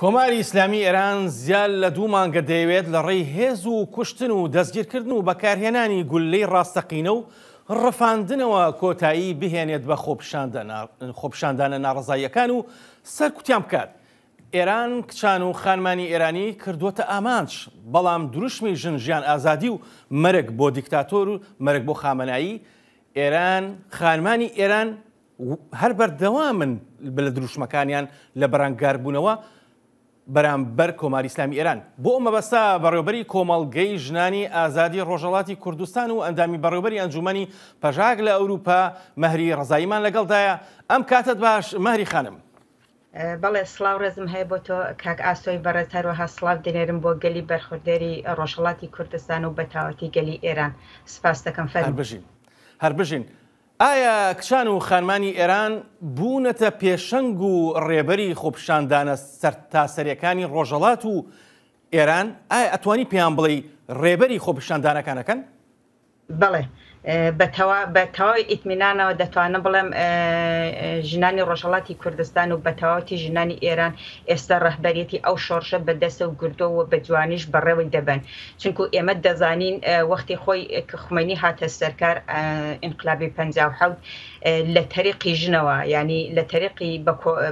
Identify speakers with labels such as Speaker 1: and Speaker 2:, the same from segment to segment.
Speaker 1: کۆماری ئیسلامی ئێران زیاد لە دوو مانگە دەیەوێت لە ڕێی هێز و کوشتن و دەستگیرکردن و بەکارهێنانی گوللەی ڕاستەقینە و ڕفاندنەوە کۆتایی بهێنێت بە خۆپیشاندانە ناڕەزاییەکان و سەرکوتیان بکات. ئێران کچان و خانمانی ئێرانی کردووەتە ئامانج، بەڵام دروشمی ژن ژیان ئازادی و مەرگ بۆ دیکتاتۆر و مەرگ بۆ خامەنایی ئێران خانمانی ئێران هەر بەردەوامن لە دروشمەکانیان لە بەرەنگاربوونەوە بەرامبەر کۆماری ئیسلامی ئێران. بۆ ئەو مەبەستە بەڕێوەبەری کۆمەڵگەی ژنانی ئازادی ڕۆژهەڵاتی کوردستان و ئەندامی بەڕێوەبەری ئەنجوومەنی پەژاک لە ئەوروپا مەهری ڕەزاییمان لەگەڵدایە. ئەم کاتەت باش مەهری خانم.
Speaker 2: بەڵێ سڵاو ڕێزم هەیە بۆ تۆ کاک ئاسۆی بەڕێز هەروەها سڵاو دەنێرم بۆ گەلی بەرخوردێری ڕۆژهەڵاتی کوردستان و بەتاوەتی گەلی ئێران. سپاست دەکەم
Speaker 1: هەر
Speaker 2: فەرموو.
Speaker 1: بژین. هەر بژین. ئایا کچان و خانمانی ئێران بوونەتە پێشەنگ و ڕێبەری خۆپیشاندانە سەرتاسەریەکانی ڕۆژهەڵات و ئێران؟ ئایا ئەتوانی پێیان بڵێی ڕێبەری خۆپیشاندانەکانەکەن؟
Speaker 2: بەڵێ بە تەواوی ئیتمینانەوە دەتوانم بڵێم ژنانی ڕۆژهەڵاتی کوردستان و بە تەواوەتی ژنانی ئێران ئێستا ڕەهبەریەتی ئەو شۆڕشە بە دەستەوە گرتووە و بە جوانیش بەڕێوەی دەبەن. چونکو ئێمە دەزانین وەختی خۆی کە خومەینی هاتە سەرکار ئینقلابی 57 لە تەریقی ژنەوە یانی لە تەریقی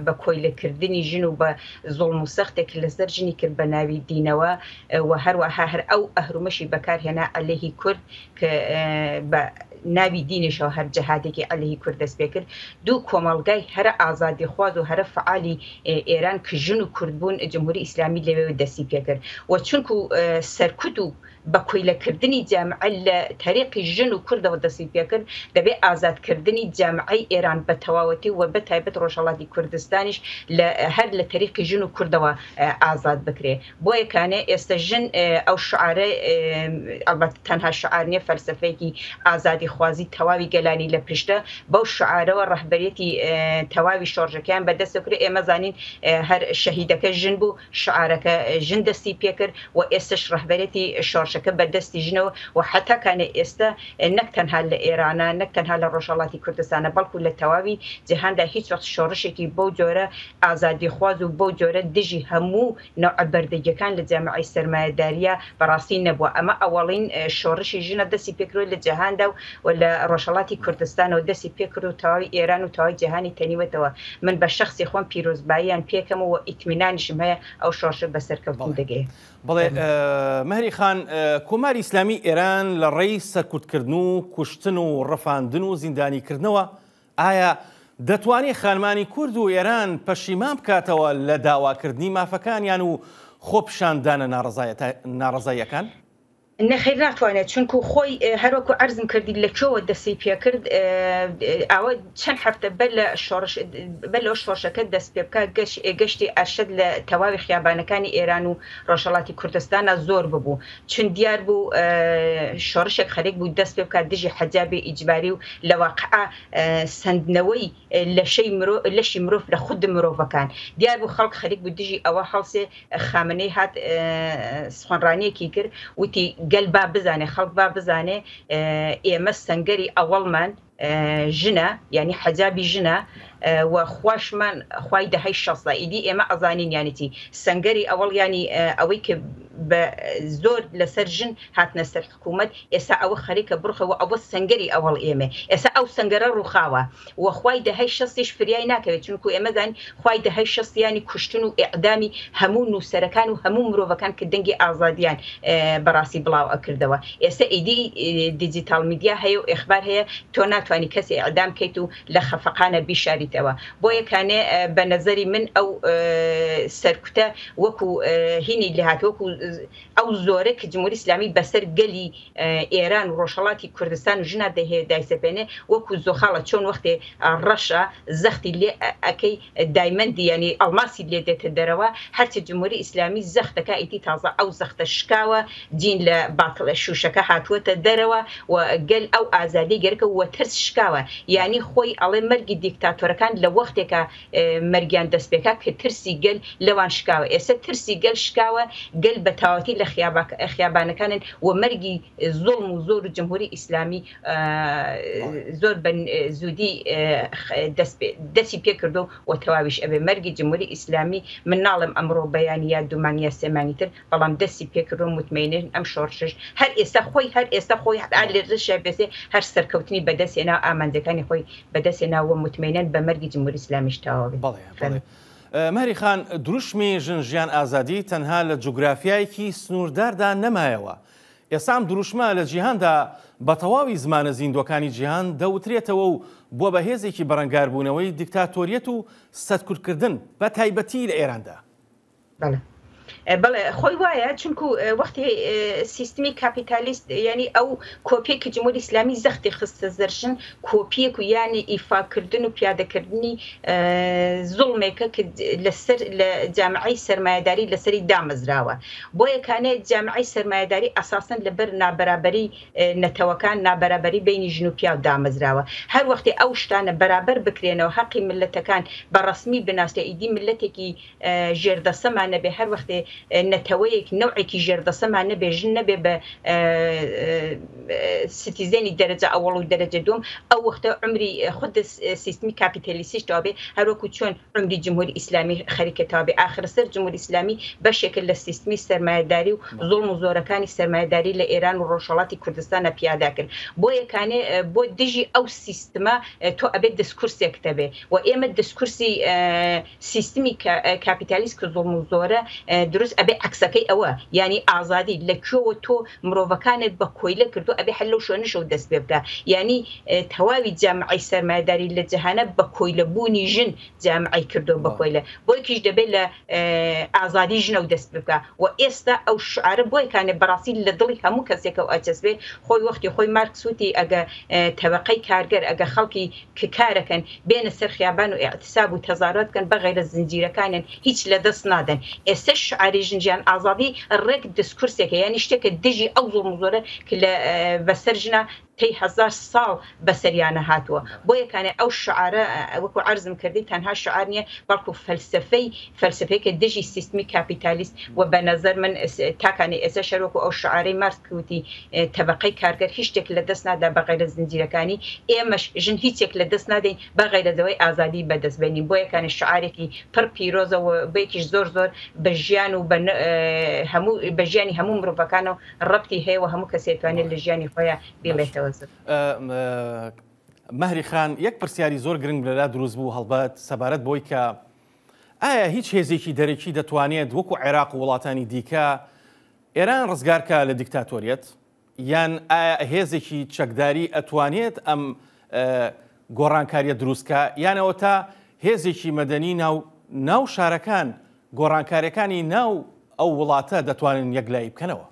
Speaker 2: بە کۆیلە کردنی ژن و بە زوڵم و سەختێک لەسەر ژنی کرد بە ناوی دینەوە و هەروەها هەر ئەو ئەهرومەشی بەکار هێنا عەلەیهی کورد کە بە ناوی دینیشەوە هەر جەهادێکی عەلەیهی کورد دەست پێ کرد دوو کۆمەڵگای هەرە ئازادیخواز و هەرە فەعالی ئێران کە ژن و کورد بوون جمهوری ئیسلامی لەوێوە دەستی پێ کرد و چونکو سەرکوت و بە کۆیلە کردنی جامعە لە تەریقی ژن و کوردەوە دەستی پێ کرد دەبێ ئازاد کردنی جامعەی ئێران بە تەواوەتی و بە تایبەت ڕۆژهەڵاتی کوردستانیش لە هەر لە تەریقی ژن و کوردەوە ئازاد بکرێ. بۆیە کانێ ئێستە ژن ئەو شعارە ئەڵبەت تەنها شعار نیە فەلسەفەیەکی ئازادیخوازی تەواوی گەلانی لە پشتە بەو شعارەوە ڕەهبەریەتی تەواوی شۆڕشەکەیان بە دەستەوە کرد ئێمە زانین هەر شەهیدەکە ژن بوو شعارەکە ژن دەستی پێکرد و ئێستەش ڕەهبەرێتی شۆڕشەکە بە دەستی ژنەوە و حەتا کانێ ئێستە نەک تەنها لە ئێرانە نەک تەنها لە ڕۆژهەڵاتی کوردستانە بەڵکو لە تەواوی جیهاندا هیچ وەخت شۆڕشێکی بەو جۆرە ئازادیخواز و بەو جۆرە دژی هەموو نەوعە بەردەگیەکان لە جامعەی سەرمایەدارییا بەڕاستی نەبووە. ئەمە ئەوەڵین شۆڕشی ژنە دەستی پێکردوە لە جیهاندا و لە ڕۆژهەڵاتی کوردستانەوە دەستی پێکرد و تەواوی ئێران و تەواوی جیهانی تەنیوەتەوە. من بە شەخسی خۆم پیرۆزباییان پێکەم و ئیتمینانیشم هەیە ئەو شۆڕشە بە سەرکەوتن
Speaker 1: بەڵێ.
Speaker 2: دەگەیە.
Speaker 1: بەڵێ مەهری خان، کۆماری ئیسلامی ئێران لە ڕێی سەرکوتکردن و کوشتن و ڕفاندن و زیندانیکردنەوە ئایا دەتوانێ خانمانی کورد و ئێران پەشیمان بکاتەوە لە داواکردنی مافەکانیان و خۆپیشاندانە ناڕەزاییەکان؟
Speaker 2: نەخێر ناتوانێت چونکو خۆی هەروەکو عەرزم کردی لە کوێوە دەستی پێکرد ئاوە چەند هەفتە بەر لە شۆڕش بەر لەوە شۆڕشەکە دەست پێ بکات گەشتی ئەرشەد لە تەواوی خیابانەکانی ئێران و ڕۆژهەڵاتی کوردستانا زۆر ببوو چون دیار بوو شۆڕشێک خەریک بوو دەست پێ بکات دژی حەجابی ئیجباری و لە واقعا سەندنەوەی لەشەی مرۆ لەشی مرۆڤ لە خود مرۆڤەکان دیار بوو خەڵک خەریک بوو دژی ئەوە هەڵسێ خامنەی هات سخنڕانیەکی کرد وتی گەل با بزانێ خەڵک با بزانێ ئێمە سەنگەری ئەوەڵمان ژنە یانی حەجابی ژنە و خواشمان خوای دەهای شەستە ئیدی ئێمە ئەزانین یانی چی سەنگەری ئەوەڵ یانی ئەوەی کە بە زۆر لەسەر ژن هاتنە سەر حکوومەت ئێستا ئەوە خەریکە بڕخە و ئەوە سەنگەری ئەوەڵ ئێمە ئێستا ئەو سەنگەرە ڕووخاوە و خوای دەهای شەستیش فریای ناکەوێت چونکو ئێمە زانین خوای دەهای شەست یانی کوشتن و ئیعدامی هەموو نووسەرەکان و هەموو مرۆڤەکان کە دەنگی ئازادیان بەڕاستی بڵاو ئەکردەوە ئێستا ئیدی دیجیتاڵ میدیا هەیە و ئیخبار هەیە تۆ ناتوانی کەس ئیعدام کەیت و لە خەفەقانە بیشاریتەوە بۆیە کانێ بە نەزەری من ئەو سەرکوتە وەکو هینی لێهات وەکو ئەو زۆرە کە جمهوری ئیسلامی بەسەر گەلی ئێران و ڕۆژهەڵاتی کوردستان و ژنا دەیهەوێت دایسەپێنێ وەکو زۆخاڵە چۆن وەختێ ڕەشە زەختی لێ ئەکەی دایمەندی یانی ئەڵماسی لێ دێتە دەرەوە هەرچی جمهوری ئیسلامی زەختەکا ئیدی تازە ئەو زەختە شکاوە جین لە باتڵ شوشەکە هاتووەتە دەرەوە و گەل ئەو ئازادی گەرەکە و ترس شکاوە یانی خۆی ئەڵێ مەرگی دیکتاتۆرەکان لە وەختێکا مەرگیان دەست پێکا کە ترسی گەل لەوان شکاوە ئێستا ترسی گەل شکاوە گەل بە. تەواوەتی لە خیابانەکانن و مەرگی زوڵم و زۆر و جمهوری ئیسلامی زۆر بە زوودی دەستی پێ کردو و تەواویش ئەبێ. مەرگی جمهوری ئیسلامی من ناڵێم ئەمڕۆ بەیانی یا دوو مانگ یا سێ مانگی تر، بەڵام دەستی پێ کردو موتمەینن ئەم شۆڕشەش هەر ئێستا خۆی هەر ئێستا خۆی هەر لێرەشا بێسێ هەر سەرکەوتنی بەدەست هێنا و ئامانجەکانی خۆی بەدەست هێنا و موتمەینەن بە مەرگی جمهوری ئیسلامیش تەواو ئەبێ.
Speaker 1: بەڵێ بەڵێ. مەهری خان، دروشمی ژن ژیان ئازادی تەنها لە جوگرافیایەکی سنوورداردا نەمایەوە، ئێستا ئەم دروشمە لە جیهاندا بە تەواوی زمانە زیندووەکانی جیهان دەوترێتەوە و بووە بە هێزێکی بەرەنگاربوونەوەی دیکتاتۆریەت و سەرکوتکردن بە تایبەتی لە ئێراندا.
Speaker 2: بەڵێ بەڵێ خۆی وایە چونکو وەختی سیستمی کاپیتالیست یعنی ئەو کۆپیە کە جمهوری ئیسلامی زەختی خستە سەر ژن کۆپیەک و یعنی ئیفاکردن و پیادەکردنی زوڵمێکە کە لەسەر لە جامعەی سەرمایەداری لەسەری دامەزراوە بۆیە کانێ جامعەی سەرمایەداری ئەساسەن لەبەر نابەرابەری نەتەوەکان نابەرابەری بەینی ژن و پیاو دامەزراوە هەر وەختێ ئەو شتانە بەرابەر بکرێنەوە هەقی مللەتەکان بە ڕەسمی بناسرێ ئیدی مللەتێکی ژێردەسەمان نەبێ هەر وەختێ نەتەوەیەک نەوعێکی ژێردەسەمان نەبێ ژن نەبێ بە citizen ی دەرەجە ئەوەڵ و دەرەجە دووەم ئەو وەختە عومری خود سیستمی کاپیتالیستیش تەواو بێ هەروەکو چۆن عومری جمهوری ئیسلامی خەریکە تەواو بێ ئاخرەسەر جمهوری ئیسلامی بەشێکە لە سیستمی سەرمایەداری و زوڵم و زۆرەکانی سەرمایەداری لە ئێران و ڕۆژهەڵاتی کوردستانا پیادە کرد بۆیە کانێ بۆ دژی ئەو سیستمە تۆ ئەبێ دسکورسێکت هەبێ و ئێمە دسکورسی سیستمی کاپیتالیست کە زوڵم و زۆرە دروست ئەبێ عەکسەکەی ئەوە یانی ئازادی لە کوێوە تۆ مرۆڤەکانت بە کۆیلە کردوە ئەبێ هەر لەو شوێنەشەوە دەست پێ بکا یانی تەواوی جامعەی سەرمایەداری لە جەهانە بە کۆیلە بوونی ژن جامعەی کردوە بە کۆیلە بۆیکیش دەبێ لە ئازادی ژنەوە دەست پێ بکا و ئێستا ئەو شعارە بۆیکانێ بەڕاستی لە دڵی هەموو کەسێکەوە ئەچەسپێ خۆی وەختی خۆی مارکس وتی ئەگە تەبەقەی کارگەر ئەگە خەڵکی ک کارەکەن بێنە سەر خیابان و ئیعتساب و تەزارات بکەن بەغەیرە زنجیرەکانیان هیچ لە دەست نادەن ئێستەش شعاری ژن ژیان ئازادی ڕێک دسکورسێکە یانی شتێکە دژی ئەو زوڵم و زۆرە ک لە بەسەر ژنا تەی هەزار ساڵ بەسەریانە هاتووە بۆیە کانێ ئەو شعارە وەکو عەرزم کردی تەنها شعار نیە بەڵکو فەلسەفەی فەلسەفەیەکە دژی سیستمی کاپیتالیست و بە نەزەر من تاکانێ ئێستەش هەر وەکو ئەو شعارەی مارکس ک وتی تەبەقەی کارگەر هیچ شتێک لە دەست نادا بە غەیرە زنجیرەکانی، ئێمەش ژن هیچێک لە دەست نادەین بە غەیرە لەوەی ئازادی بە دەست بێنین، بۆیە کانێ شعارێکی پڕ پیرۆزە و بەیکیش زۆر زۆر بە ژیان و بە هەموو بە ژیانی هەموو مرۆڤەکانەوە ڕەبتی هەیە و هەموو کەسێ توانێت لە ژیانی خۆیا
Speaker 1: بەڵێ
Speaker 2: بیڵێتەوە.
Speaker 1: مەهری خان یەک پرسیاری زۆر گرنگ لەلا دروست بوو هەڵبەت سەبارەت بەوەی کە ئایا هیچ هێزێکی دەرەکی دەتوانێت وەکو عێراق و وڵاتانی دیکە ئێران ڕزگار کا لە دیکتاتۆریەت؟ یان ئایا هێزێکی چەکداری ئەتوانێت ئەم گۆڕانکاریە دروست کا؟ یان ئەوەتا هێزێکی مەدەنی ناو ناو شارەکان گۆڕانکاریەکانی ناو ئەو وڵاتە دەتوانن یەکلایی بکەنەوە؟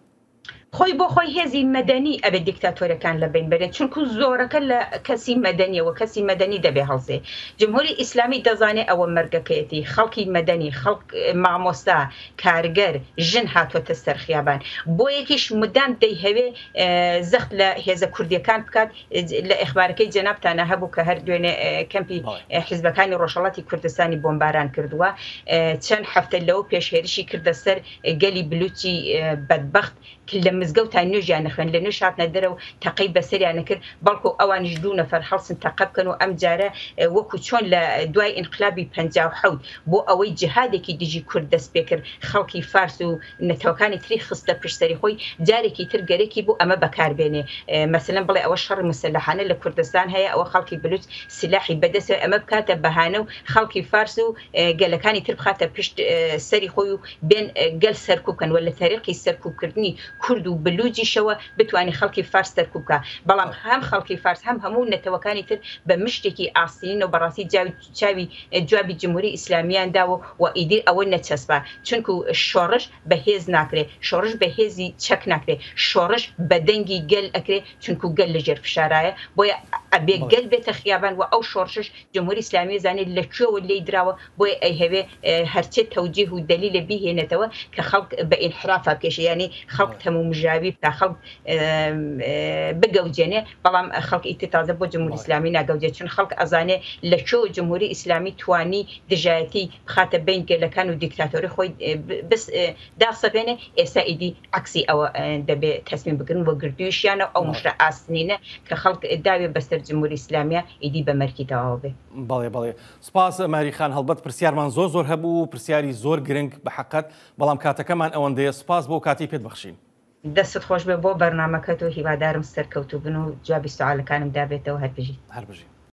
Speaker 2: خۆی بۆ خۆی هێزی مەدەنی ئەبێ دیکتاتۆرەکان لە بەین بەرێ چونکو زۆرەکە لە کەسی مەدەنیە وە کەسی مەدەنی دەبێ هەڵسێ جمهوری ئیسلامی دەزانێ ئەوە مەرگەکەیەتی خەڵکی مەدەنی خەڵک مامۆستا کارگەر ژن هاتوەتە سەر خیابان بۆیەکیش مدام دەیهەوێ زەخت لە هێزە کوردیەکان بکات لە ئیخبارەکەی جەنابتانا هەبوو کە هەر دوێنێ کەمپی حیزبەکانی ڕۆژهەڵاتی کوردستانی بۆمباران کردووە چەند هەفتە لەوە پێش هێرشی کردە سەر گەلی بلوچی بەدبەخت کە لە مزگەوتا نوێژیان نەخوێند لە نوێژ هاتنە دەرەوە تەقەی بەسەریان نەکرد بەڵکو ئەوانیش دوو نەفەر هەڵسن تەقە بکەن و ئەمجارە وەکو چۆن لە دوای ئینقلابی 57 بۆ ئەوەی جیهادێکی دژی کورد دەست پێکرد خەڵکی فارس و نەتەوەکانی تری خستە پشت سەری خۆی جارێکی تر گەرەکی بوو ئەمە بەکار بێنێ مەسەلەن بڵێ ئەوە شەڕی موسەلەحانە لە کوردستان هەیە ئەوە خەڵکی بلوچ سلاحی بەدەستەوە ئەمە بکاتە بەهانە و خەڵکی فارس و گەلەکانی تر بخاتە پشت سەری خۆی و بێن گەل سەرکوب کەن و لە تەریقی سەرکوب کردنی کورد و بلوجیشەوە بتوانی خەڵکی فارس سەرکوب کا بەڵام هەم خەڵکی فارس هەم هەموو نەتەوەکانی تر بە مشتێکی ئاسنینەوە بەڕاستی جاوی چاوی جوابی جمهوری ئیسلامیان داوە و ئیدی ئەوە نەچەسپا چونکو شۆڕش بە هێز ناکرێ شۆڕش بە هێزی چەک ناکرێ شۆڕش بە دەنگی گەل ئەکرێ چونکو گەل لە ژێر فشارایە بۆیە ئەبێ گەل بێتە خیابان و ئەو شۆڕشەش جمهوری ئیسلامی ئەزانێ لە کوێوە لێی دراوە بۆیە ئەیهەوێ هەرچێ تەوجیه و دەلیلێ بیهێنێتەوە کە خەڵک بە ئینحرافا بکێشێ یانی خەڵک تەمومژ. گەوژاوی تا خەڵک بگەوجێنێ، بەڵام خەڵک ئیتر تازە بۆ جمهوری ئیسلامی ناگەوجێ، چون خەڵک ئەزانێ لە کوێوە جمهوری ئیسلامی توانی دژایەتی بخاتە بەین گەلەکان و دیکتاتۆری خۆی داسەپێنێ، ئێستا ئیدی عەکسی ئەوە دەبێ تەسمیم بگرن و گرتوویشیانە و ئەو مشتە ئاسنینە کە خەڵک داوێ بەسەر جمهوری ئیسلامییا ئیدی بە مەرگی تەواو بێ.
Speaker 1: بەڵێ بەڵێ سپاس مەهری خان هەڵبەت پرسیارمان زۆر زۆر هەبوو و پرسیاری زۆر گرنگ بە حەقت بەڵام کاتەکەمان ئەوەندەیە سپاس بۆ کاتەی پێت بەخشین.
Speaker 2: دەستت خۆش بێ بۆ بەرنامەکەت و هیوادارم سەرکەوتوو بن و جوابی سوالەکانم دابێتەوە هەر بژیت.
Speaker 1: هەر بژی.